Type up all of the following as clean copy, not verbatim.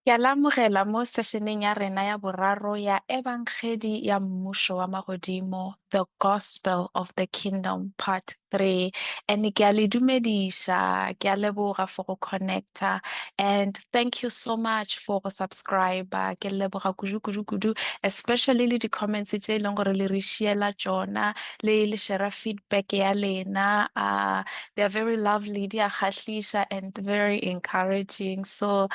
Ke a le amogela mo sessioneng ya rena ya boraro ya Ebangedi ya Mmušo wa Magodimo, The Gospel of the Kingdom Part 3. And ke a le dumediša, ke a leboga for go connecta and thank you so much for go subscribe. Ke leboga kudu kudu kudu, especially le di-comments tše e leng gore le re šiela tšona, le le share feedback ya lena. They are very lovely, di a kgahliša and very encouraging. So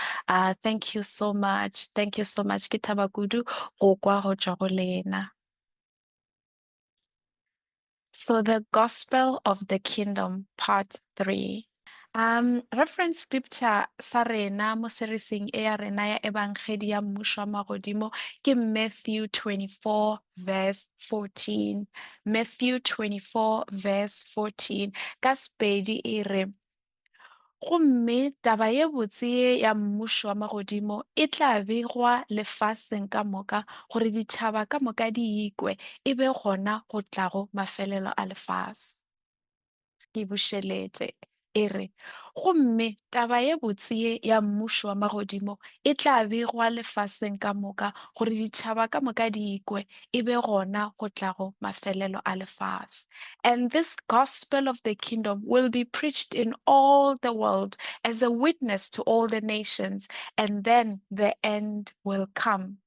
thank you so much. Thank you so much. Ke thaba kudu go kwa go tšwa go lena. So the Gospel of the Kingdom, Part 3. Reference scripture sa rena mo seriseng e ya rena ya Ebangedi ya Mmušo wa Magodimo ke Matthew 24 verse 14. Matthew 24 verse 14. Ka Sepedi e re, Gomme taba ye botse ye ya Mmušo wa magodimo e tla begwa lefaseng ka moka gore ditšhaba ka moka di ikwe, e be gona go tlago mafelelo a lefase. Ke bušeletše. E re, Gomme taba ye botse ye ya Mmušo wa magodimo e tla begwa lefaseng ka moka gore ditšhaba ka moka di ikwe, e be gona go tlago mafelelo a lefase. And this gospel of the kingdom will be preached in all the world as a witness to all the nations, and then the end will come.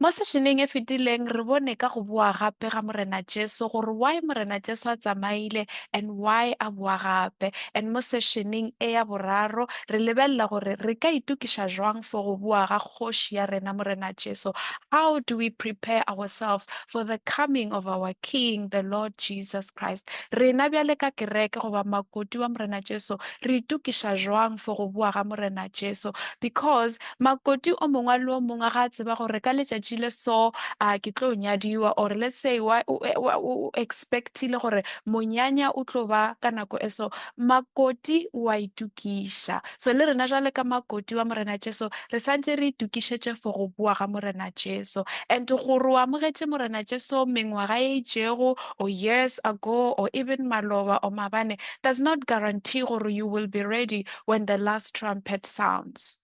Mo sessioneng e fetileng re bone ka go boa gape ga Morena Jesu gore why Morena Jesu a tsamaile and why a boa gape. And mo sessioneng e ya boraro re lebelela gore re ka itokiša jwang for go boa ga kgoši ya rena Morena Jesu. How do we prepare ourselves for the coming of our King, the Lord Jesus Christ? Rena bjale ka kereke goba makoti wa Morena Jesu re itokiša jwang for go boa ga Morena Jesu? Because makoti o mongwe le o mongwe ga a tseba gore ka letšatši le so a ke tlo nyadiwa, or let's say wa o expectile gore monyanya o tlo ba ka nako e so, makoti o a itokiša. So le rena jwale ka makoti wa Morena Jesu re santse re itokišetše for go boa ga Morena Jesu. And gore o amogetše Morena Jesu mengwaga e itšego or years ago or even maloba or mabane does not guarantee gore you will be ready when the last trumpet sounds.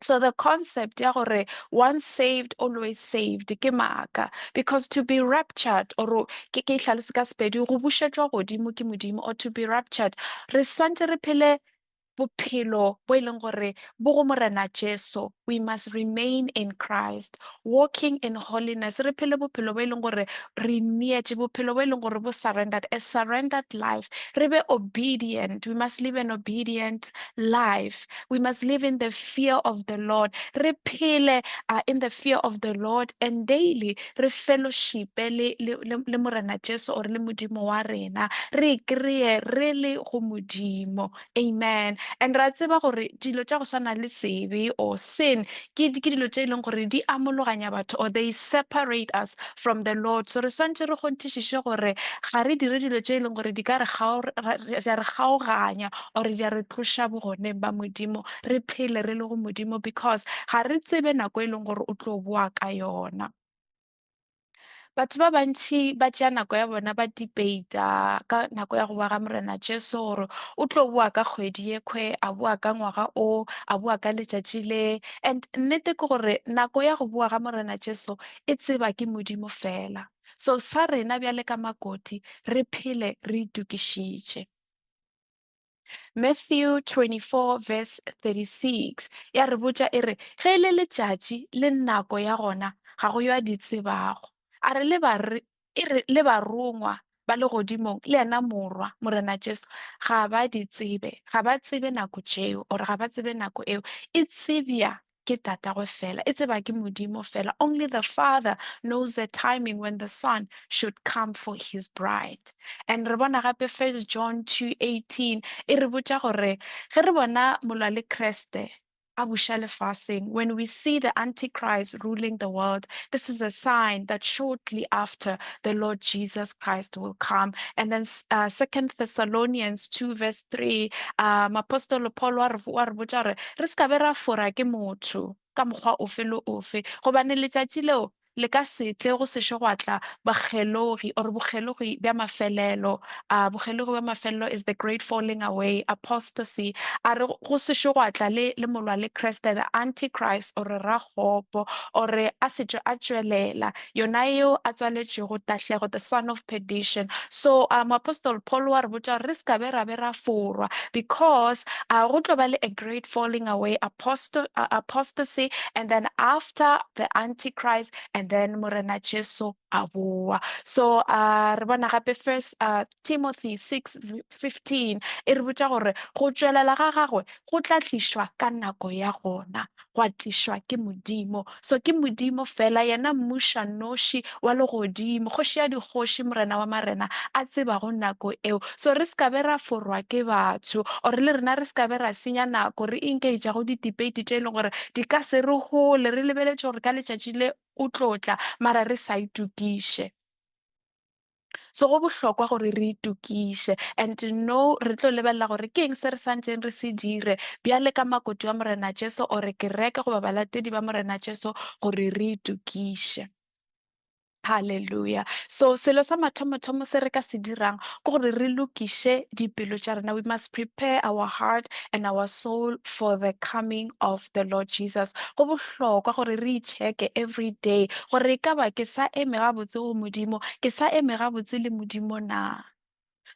So the concept ya gore once saved always saved ke maaka, because to be raptured, or ke hlalose ka Sepedi, go bušetšwa godimo ke Modimo, or to be raptured, re swantse re phele bophelo bo e leng gore bo go Morena Jesu. We must remain in Christ, walking in holiness. Re phele bophelo bo e leng gore re neetše, bophelo bo e leng gore bo surrendered, a surrendered life. Re be obedient. We must live an obedient life. We must live in the fear of the Lord. Re phele in the fear of the Lord, and daily re fellowship le le le Morena Jesu or le Modimo wa rena. Re kry-e re le go Modimo. Amen. And ra tseba gore dilo tša go swana le sebe or sin ke dilo tše e leng gore di amologanya batho, or they separate us from the Lord. So re swantše re kgonthišiše gore ga re dire dilo tše e leng gore di ka re kgaoganya or di a re tloša bogoneng ba Modimo. Re phele re le go Modimo, because ga re tsebe nako e leng gore o tlo boa ka yona. Batho ba bantši ba tšea nako ya bona ba debate-a ka nako ya go boa ga Morena Jesu, gore o tlo boa ka kgwedi ye khwe, a boa ka ngwaga o, a boa ka letšatši le. And nnete ke gore nako ya go boa ga Morena Jesu e tseba ke Modimo fela. So sa rena bjale ka makoti re phele re itokišitše. Matthew 24 verse 36 ya re botša e re, ge e le letšatši le nako ya gona ga go yo a di tsebago. A re le ba e re le barongwa ba legodimong le yena morwa Morena Jesu ga ba di tsebe, ga ba tsebe nako tšeo or ga ba tsebe nako eo. E tsebja ke tatagwe fela, e tseba ke Modimo fela. Only the Father knows the timing when the Son should come for his bride. And re bona gape 1 John 2:18 e re botša gore ge re bona molwa le Kriste a buša lefaseng, when we see the Antichrist ruling the world, this is a sign that shortly after the Lord Jesus Christ will come. And then 2 Thessalonians 2 verse 3, Apostle Paul wa re botša gore re ska be ra fora ke motho ka mokgwa ofe le ofe, gobane letšatši leo le ka se tle go sešo gwa tla bakgelogi or bokgelogi bja mafelelo. Bokgelogi bja mafelelo is the great falling away, apostasy. A re go sešo gwa tla le le molwa le Kriste, the antichrist or rakgopo, or a setšo a tšwelela, yona yeo a tswaletšego tahlego, the son of perdition. So Apostle Paul wa re botša gore re se ka be ra be ra forwa, because go tlo ba le a great falling away, apostasy, and then after the antichrist, and then Morena Jesu a boa. So re bona gape First Timothy 6:15 e re botša gore go tšwelela ga gagwe go tla tlišwa ka nako ya gona, gwa tlišwa ke Modimo. So ke Modimo fela, yena mmuša noši wa legodimo, kgoši ya dikgoši, Morena wa marena, a tsebago nako eo. So re se ka be ra forwa ke batho, or le rena re se ka be ra senya nako re engage go di-debate tše e leng gore di ka se re hole, re lebeletše gore ka letšatši le o tlo tla, mara re sa itokiše. So go bohlokwa gore re itokiše, and no re tlo lebelela gore ke eng se re santšeng re se dire bjale ka makoti wa Morena Jesu, or kereke goba balatedi ba Morena Jesu, gore re itokiše. Hallelujah. So selo sa mathomothomo se re ka se dirang ke gore re lokiše dipelo tša rena. We must prepare our heart and our soul for the coming of the Lord Jesus. Go bohlokwa gore re itšheke every day gore e ka ba ke sa eme gabotse go Modimo, ke sa eme gabotse le Modimo na.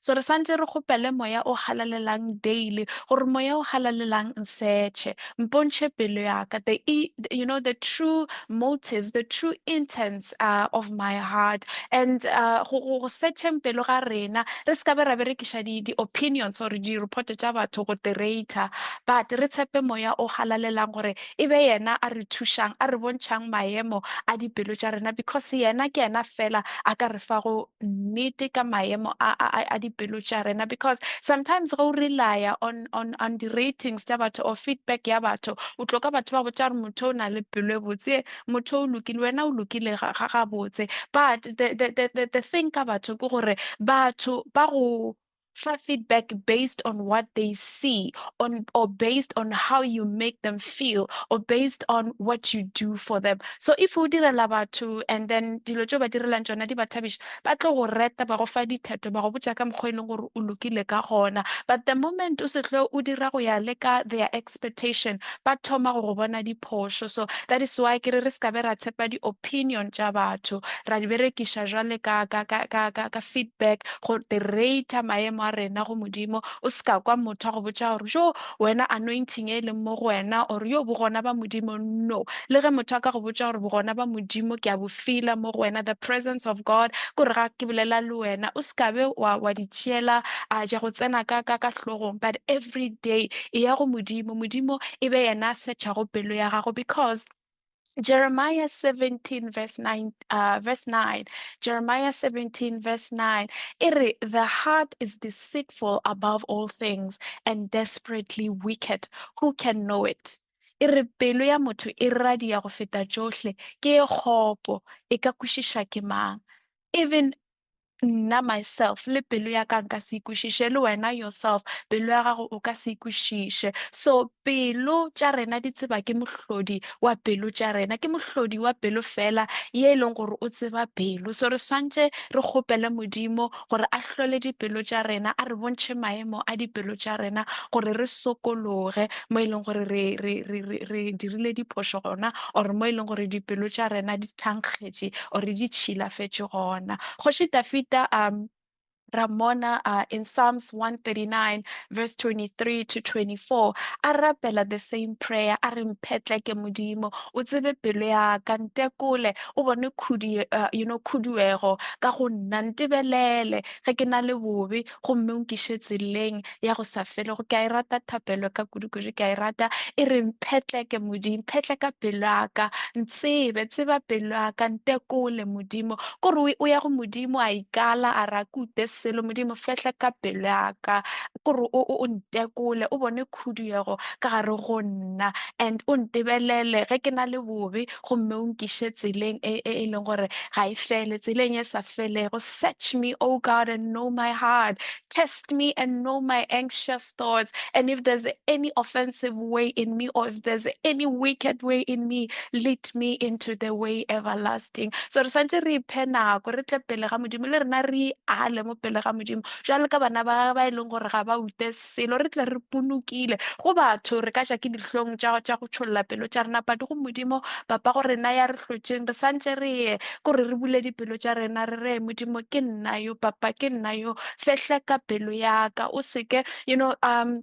So re santse re kgopele moya o halalelang daily, gore moya o halalelang nsetšhe, mpontšhe pelo ya ka, the you know the true motives, the true intents of my heart. And go setšheng pelo ga rena, re se ka be ra berekiša di opinions or di report tša batho go terata, but re tshepe moya o halalelang gore e be yena a re thušang, a re bontšhang maemo a dipelo tša rena, because yena ke yena fela a ka re fago nnete ka maemo a dipelo tša rena. Because sometimes ge o relya on the ratings tša batho or feedback ya batho, o tlo ka batho ba botša gore motho o na le pelo e botse, motho o lokile, wena o lokile ga gabotse. But the thing ka batho ke gore batho ba go fa feedback based on what they see, on or based on how you make them feel, or based on what you do for them. So if o direla batho and then dilo tšeo ba direlang tšona di ba thabiša, ba tlo go reta, ba go fa ditheto, ba go botša ka mokgwa e leng gore o lokile ka gona. But the moment o se tlo o dira go ya le ka their expectation, ba thoma go go bona diphošo. So that is why ke re re se ka be ra tshepa di-opinion tša batho, ra di berekiša jwale ka feedback go rate maemo a rena go Modimo. O se ka kwa motho a go botša gore jo wena anointing e leng mo go wena, or yo bogona ba Modimo. No, le ge motho a ka go botša gore bogona ba Modimo ke a bo feela mo go wena, the presence of God, kore ga ke bolela le wena, o se ka be wa di tšeela a ja go tsena ka hlogong. But every day e ya go Modimo, Modimo e be yena a setšhago pelo ya gago. Because Jeremiah 17 verse 9, verse 9, Jeremiah 17 verse 9, e re, the heart is deceitful above all things and desperately wicked. Who can know it? E re pelo ya motho e radia go feta tšohle, ke e kgopo, e ka kwešiša ke mang? Even nna myself le pelo ya ka nka se ikwešiše, le wena yourself pelo ya gago o ka se ikwešiše. So pelo tša rena di tseba ke mohlodi wa pelo tša rena, ke mohlodi wa pelo fela ye e leng gore o tseba pelo. So re swantše re kgopele Modimo gore a hlole dipelo tša rena, a re bontšhe maemo a dipelo tša rena, gore re sokologe mo e leng gore re dirile diphošo gona, or mo e leng gore dipelo tša rena di thankgetše or di tšhilafetše gona. Kgoši Dafita, Ramona, in Psalms 139 verse 23 to 24, a rapela the same prayer, a re mphetle ke Modimo, o tsebe pelo ya ka, ntekole, o bone khuduego ka go nna, ntebelele ge ke na le bobe, gomme o nkiše tseleng ya go sa felego. Ke a e rata thapelo ka kudu-kudu, ke a e rata. E re mphetle ke Modimo, mphetle ka pelo ya ka, ntsebe, tseba pelo ya ka, ntekole Modimo. Kore o ya go Modimo, a ikala, a ra kute selo. Modimo, fehla ka pelo ya ka, kore o ntekole, o bone khuduego ka gare go nna, and o ntebelele ge ke na le bobe, gomme o nkiše tseleng e leng gore ga e fele, tseleng e sa felego. Search me, O God, and know my heart. Test me and know my anxious thoughts. And if there's any offensive way in me, or if there's any wicked way in me, lead me into the way everlasting. So re santse re iphe nako, re tle pele ga Modimo, le rena re ale mo pele ga Modimo jwalo ka bana ba e leng gore ga ba ute selo, re tle re punukile go batho, re ka ja ke dihlong tša go tšholla pelo tša rena, but go Modimo Papa go rena ya re hlotšeng, re santse re ye kore re bule dipelo tša rena, re re, Modimo, ke nna yo, Papa, ke nna yo, fehla ka pelo ya ka, o seke you know um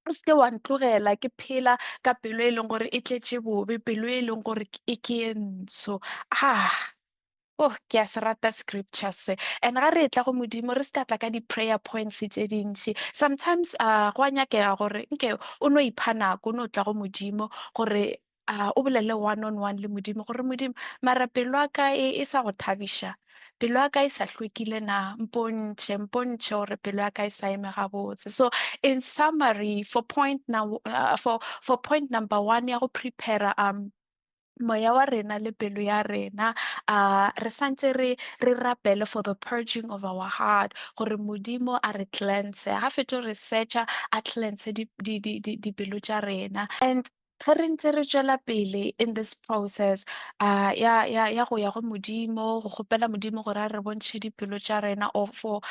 o seke wa ntlogela ke phela ka pelo e leng gore e tletše bobe, pelo e leng gore e ke e ntsho. Ah, oh, ke a se rata scripture se. And ga re tla go Modimo, re se ka tla ka di-prayer points tše dintši. Sometimes go a nyakega gore nke o no ipha nako, o no tla go Modimo gore o bolele one on one le Modimo, gore Modimo, mara pelo ya ka e sa go thabiša, pelo ya ka e sa hlwekile na? Mpontšhe, mpontšhe gore pelo ya ka e sa eme gabotse. So in summary, for point now, for point number 1 ya go prepare moya wa rena le pelo ya rena, re santse re rapele for the purging of our heart, gore Modimo a re cleanse, ga fetso re searcha, a cleanse dipelo tša rena. And ge re ntse re tšwela pele in this process ya go ya go Modimo, go kgopela Modimo gore a re bontšhe dipelo tša rena, or for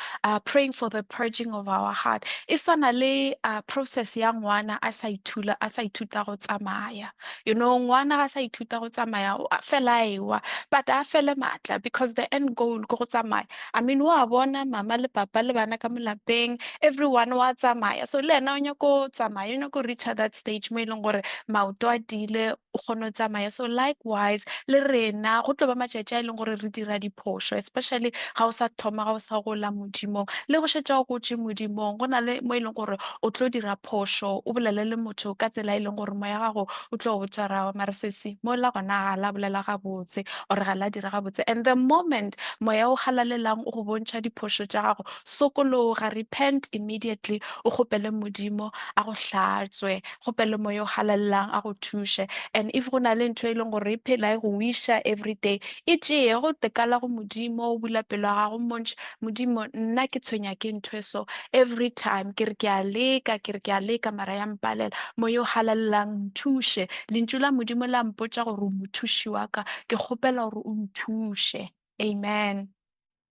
praying for the purging of our heart, e swana le process ya ngwana a sa ithula, a sa ithuta go tsamaya. Ngwana ga sa ithuta go tsamaya, o a fela a ewa, but a fele matla, because the end goal ke go tsamaya. I mean, wa bona mama le papa le bana ka mo lapeng, everyone wa tsamaya, so le yena o nyako tsamaya, o nyako reach that stage mo e leng gore maoto a tiile, o kgone ho tsamaya. So likewise le rena go tlo ba matšatši a e leng gore re dira diphošo, especially ga o sa thoma, ga o sa gola Modimong, le go šetša o gotše Modimong, go na le mo e leng gore o tlo dira phošo, o bolele le motho ka tsela e leng gore moya gago o tlo botša ra mara sesi mo la gona ga la bolela gabotse or ga la dira gabotse. And the moment moya o halalelang o go bontšha diphošo tša gago, sokologa, repent immediately, o kgopele Modimo a go hlatswe, kgopele moya o halalelang a go thuše. And if go na le ntho e leng gore e phela e go wiša every day, e tšee go tekala go Modimo, o bula pelo ya gago, mmontšhe Modimo, nna ke tshwenya ke ntho e so every time, ke re ke a leka, ke re ke a leka, mara ya mpalela. Moya o halalelang nthuše, lentšu la Modimo la mpotša gore o mothuši wa ka, ke kgopela gore o nthuše. Amen.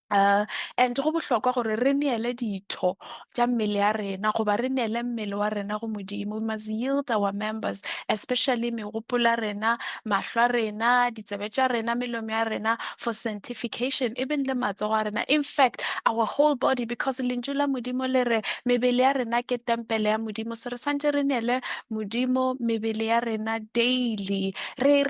And go bohlokwa gore re neele ditho tša mmele ya rena, goba re neele mmele wa rena go Modimo. We must yield our members, especially megopolo ya rena, mahlo a rena, ditsebe tša rena, melomo ya rena, for sanctification, even le matsogo a rena, in fact our whole body, because lentšu la Modimo le re mebele ya rena ke tempele ya Modimo. So re santse re neele Modimo mebele ya rena daily, re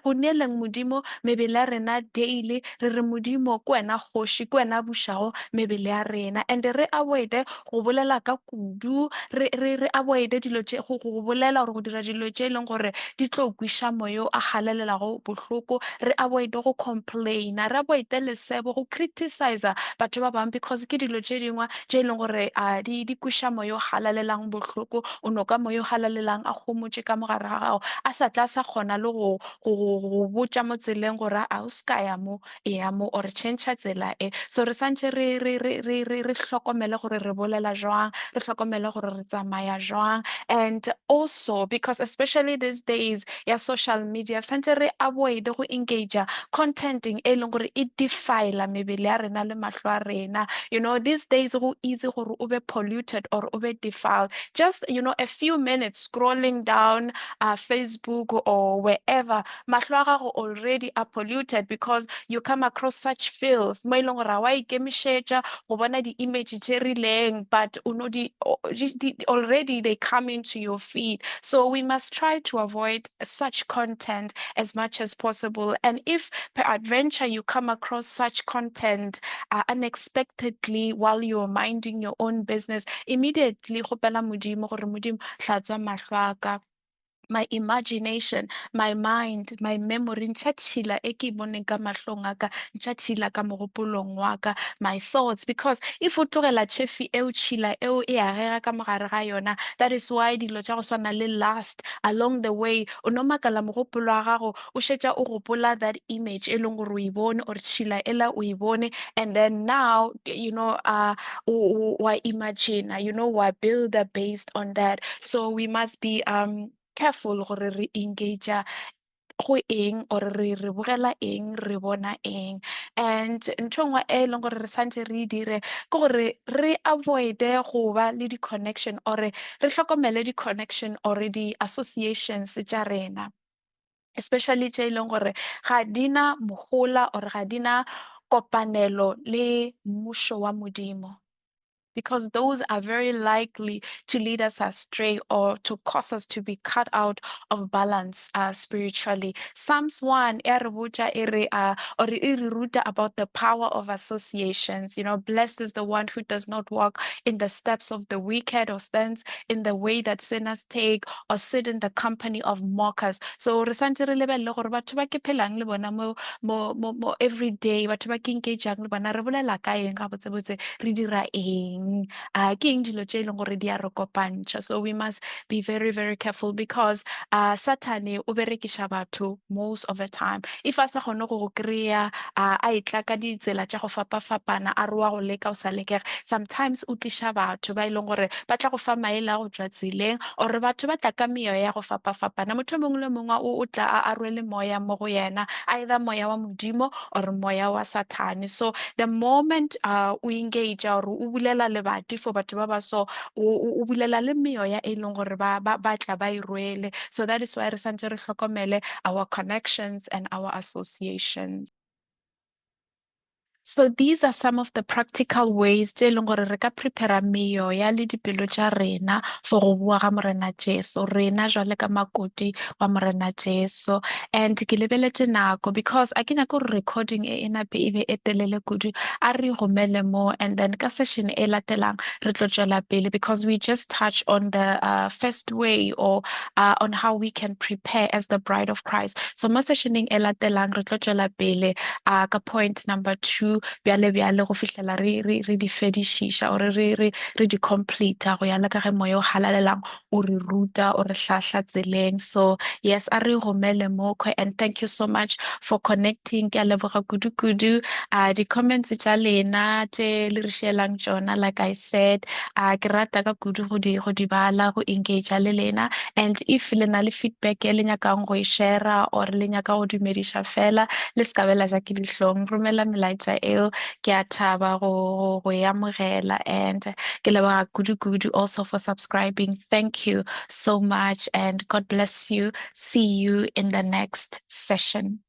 go neeleng Modimo mebele ya rena daily, re re Modimo ke wena kgoši, ke wena bušago mebele ya rena. And re avoide go bolela ka kudu, re avoide dilo tše, go bolela gore go dira dilo tše e leng gore di tlo kwiša moyo a galalelago bohloko, re avoide go complaina, re avoide lesebo, go criticize batho ba bangwe, because ke dilo tše dingwe tše e leng gore di kwiša moyo o halalelang bohloko. O no ka moyo o halalelang a homotše ka mogare ga gago, a sa tla sa kgona le go botša mo tseleng gore a o se ka ya mo, e ya mo, or change tsela e. So re santse re hlokomele gore re bolela jwang, re hlokomele gore re tsamaya jwang. And also because especially these days ya social media, santse re avoid go engage contenting e leng gore e defile mebele ya rena le mahlo a rena. These days go easy gore o be polluted or o be defiled. Just a few minutes scrolling down Facebook or wherever, mahlo a gago already are polluted because you come across such filth mo e leng gore wa ikemišetša go bona di-image tše rileng, but o no di, di, already they come into your feed. So we must try to avoid such content as much as possible. And if peradventure you come across such content unexpectedly while you're minding your own business, immediately kgopela Modimo gore Modimo hlatswa mahlo a ka. My imagination, my mind, my memory, ntšha tšhila e ke e boneng ka mahlong a ka, ntšha tšhila ka mogopolong wa ka, my thoughts, because if o tlogela tšhefi eo, tšhila eo e agega ka mogare ga yona. That is why dilo tša go swana le lust along the way, o no makala mogopolo wa gago o šetša o gopola that image e leng gore o e bone or tšhila ela o e bone, and then now wa imagine, wa builda based on that. So we must be careful gore re engage go eng or re bogela eng, re bona eng. And ntho e nngwe e leng gore re santse re e dire ke gore re avoide go ba le di-connection or re hlokomele di-connection or di-associations tša rena, especially tše e leng gore ga di na mohola or ga di na kopanelo le mmušo wa Modimo, because those are very likely to lead us astray or to cause us to be cut out of balance spiritually. Psalms 1 e re botša e re or e re ruta about the power of associations. Blessed is the one who does not walk in the steps of the wicked or stands in the way that sinners take or sit in the company of mockers. So re santse re lebelele gore batho ba ke phelang le bona mo every day, batho ba ke engageng le bona, re bolela ka eng gabotsebotse, re dira eng, ke eng dilo tše e leng gore di a re kopantšha. So we must be very, very careful because Satane o berekiša batho most of the time. If a sa kgone go go kry-a, a e tla ka ditsela tša go fapafapana, a re wa go leka o sa lekege, sometimes o tliša batho ba e leng gore ba tla go fa maele a go tšwa tseleng, or batho ba tla ka meoya ya go fapafapana. Motho o mongwe le mongwe o tla a rwele moya mo go yena, either moya wa Modimo or moya wa Satane. So the moment o engage or o bulela lebati for batho ba ba so, o bulela le meoya e leng gore ba tla ba e rwele. So that is why re santse re hlokomele our connections and our associations. So these are some of the practical ways tše e leng gore re ka prepare meoya le dipelo tša rena for go boa ga Morena Jesu, rena jwale ka makoti wa Morena Jesu. And ke lebeletše nako because a ke nyake gore recording e e nape e be e telele kudu, a re gomele mo, and then ka session e latelang re tlo tšwela pele, because we just touch on the first way or on how we can prepare as the bride of Christ. So mo sessioneng e latelang re tlo tšwela pele ka point number 2 bjale bjale go fihlela re di fedišiša or re di complete go ya le ka ge moya o halalelang o re ruta o re hlahla tseleng. So yes, a re gomele mo, and thank you so much for connecting. Ke a leboga kudu kudu. Di-comments tša lena tše le re šelang tšona, like I said, ke rata ka kudu go di bala, go engage le lena. And if le na le feedback e le nyakang go e share or le nyaka go dumediša fela, le se ka bela ja ke dihlong, romela melaetša eo, ke a thaba go e amogela. And ke leboga kudu kudu also for subscribing. Thank you so much and God bless you. See you in the next session.